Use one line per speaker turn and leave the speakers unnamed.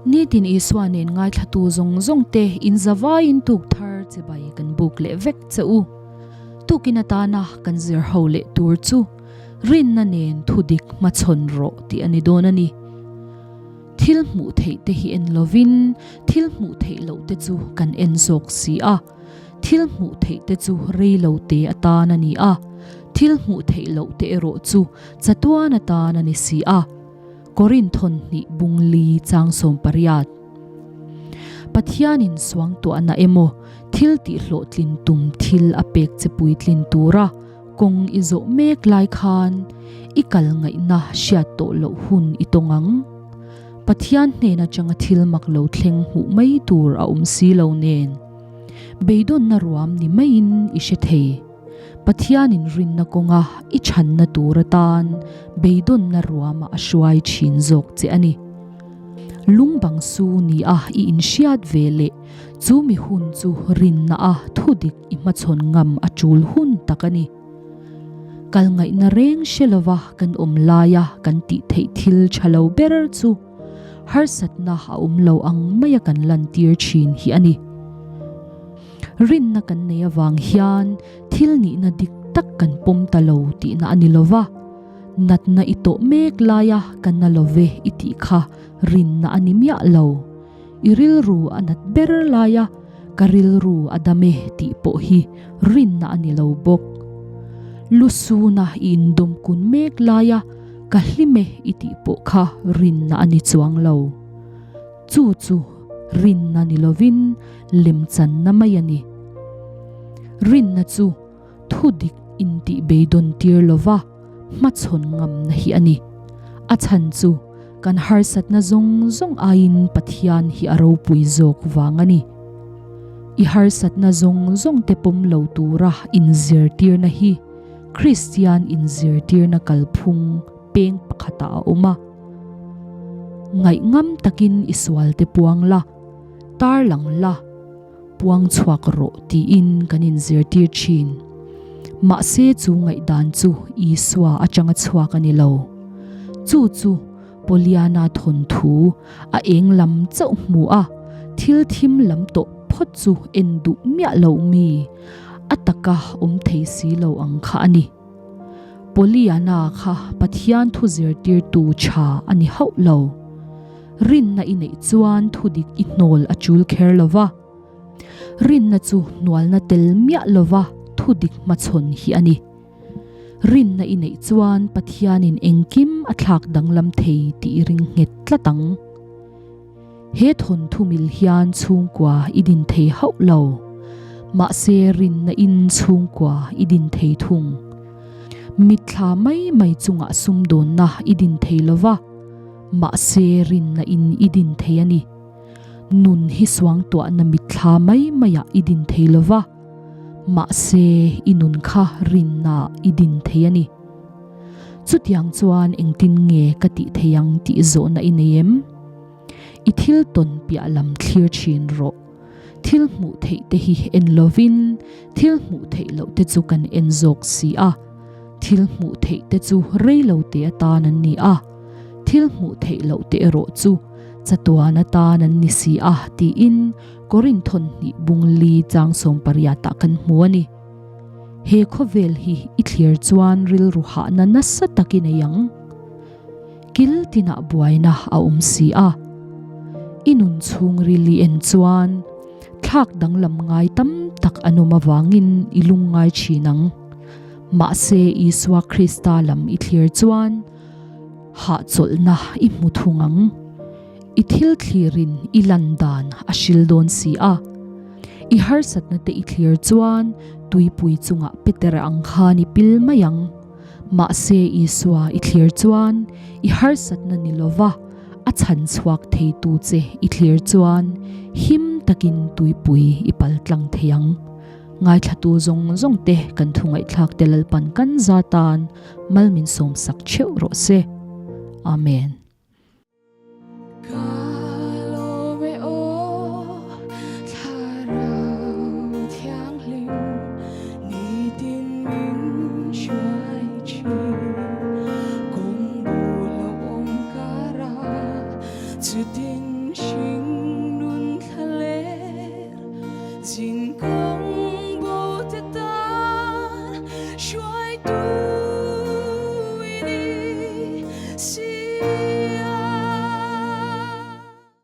Nitin Isua nen ngaithlatu zawng zawng te in zavaiin tuk thar chibai kan buk leh vek che u. Tukin atana kan zir ho leh tur chu rinna nen thudik hmachhawn rawh tih a ni dawn a ni. Thil hmuh theih te hi en lovin thil hmuh theih loh te chu kan en zawk si a. Thil hmuh theih te chu rei lo te atan a ni a, thil hmuh theih loh te erawh chu chatuan atan a ni si a. Korinthon hnih bungli chang 18. Pathianin suangtuahna emaw thil tihhlawhtlin tum thil a pek che puitlin tura kawng i zawh mek lai khan i kal ngaihna hriat tawh loh hun i tawng ang. Pathian hnen atanga thil mak lo thleng hmuh mai tur a awm si lo nen. Beidawnna ruam ni maiin i hre thei. Pathianin rinna kawnga i chhanna tur atan beidawnna ruama a hruai thin zawk che a ni. Lungbang su ni a i inhriat ve leh chu mi hun chu rinna a thudik i hmachhawn ngam a tul hun tak a ni. Kal ngaihna reng hre lova kan awm laia kan tih theih thil tha lo ber chu harsatna a awm lo ang maia kan lantir thin hi a ni. Rinna kan nei avang hian thil nihna dik tak kan pawm ta lo tihna a ni lo va, natna i tawh mek laia ka na lo ve i tih kha rinna a ni miah lo. I rilru a nat ber laia ka rilru a dam e tih pawh hi rinna a ni lo bawk. Lusuna i indawm kun mek laia ka hlim e i tih pawh kha rinna a ni chuang lo. Chu chu rinna ni lovin lemchanna mai a ni. Rinna chu thu dik intih beidawn tir lova hmachhawn ngamna hi a ni. A chhan chu kan harsatna zawng zawng aiin Pathian hi a ropui zawk vang a ni. I harsatna zawng zawng te pawm lo tura inzirtirna hi Kristian inzirtirna kalphung peng pakhatah a awm a. Ngaihngam takin i sualte puang la, tarlang la, puang chhuak rawh tiin kan inzirtir thin. Mahse chu ngaihdan chu Isua atanga chhuak a ni lo. Chu chu Poliana thawnthu a eng lam chauh hmu a, thil thim lam tawh phawt chu en duh miah lo mi, a taka awm thei si lo ang kha a ni. Poliana kha Pathian thu zirtirtu tha a ni hauh lo. Rinna i neih chuan thudik i hnawl a chul kher lo va. Rinna chu hnualna tel miah lova thudik hmachhawn hi a ni. Rinna i neih chuan Pathianin engkim a thlak danglam thei tih i ring nghet tlat ang. He thawnthu mil hian chhungkua i din thei hauh lo. Mahse rinna in chhungkua i din thei thung. Mitthla mai mai chungah sumdawnna i din thei lo va, mahse rinna in i din thei a ni. Nun hi suangtuahna mitthla mai maiah i din thei lo va, mahse i nun kha rinna i din thei a ni. Chutiang chuan engtin nge ka tih thei ang tih zawhna i nei em? I thil tawn piah lam thlir thin rawh. Thil hmuh theih te hi en lovin thil hmuh theih loh te chu kan en zawk si a. Thil hmuh theih te chu rei lo te atan an ni a, thil hmuh theih loh te erawh chu chatuan atan an ni si a tiin Korinthon hnih bung li chang 18 ah kan hmu a ni. He khawvel hi i thlir chuan rilru hahna nasa tak i nei ang. Kil tinah buaina a awm si a. I nun chhung ril i en chuan thlak danglam ngai tam tak an awm avangin i lungngai thin ang. Mahse Isua Krista lam i thlir chuan hahchawlhna i hmu thung ang. I thil thlirin i lan dan a hril dawn si a. I harsatna te i thlir chuan tuipui chungah Peter ang khan i pil mai ang. Mahse Isua i thlir chuan i harsatna ni lova a chhan chhuak theitu che i thlir chuan him takin tuipui i pal tlang thei ang. Ngaithlatu zawng zawng te kan thu ngaihthlak te Lalpan kan za tan mal min sawmsak theuh rawh se. Amen.
星。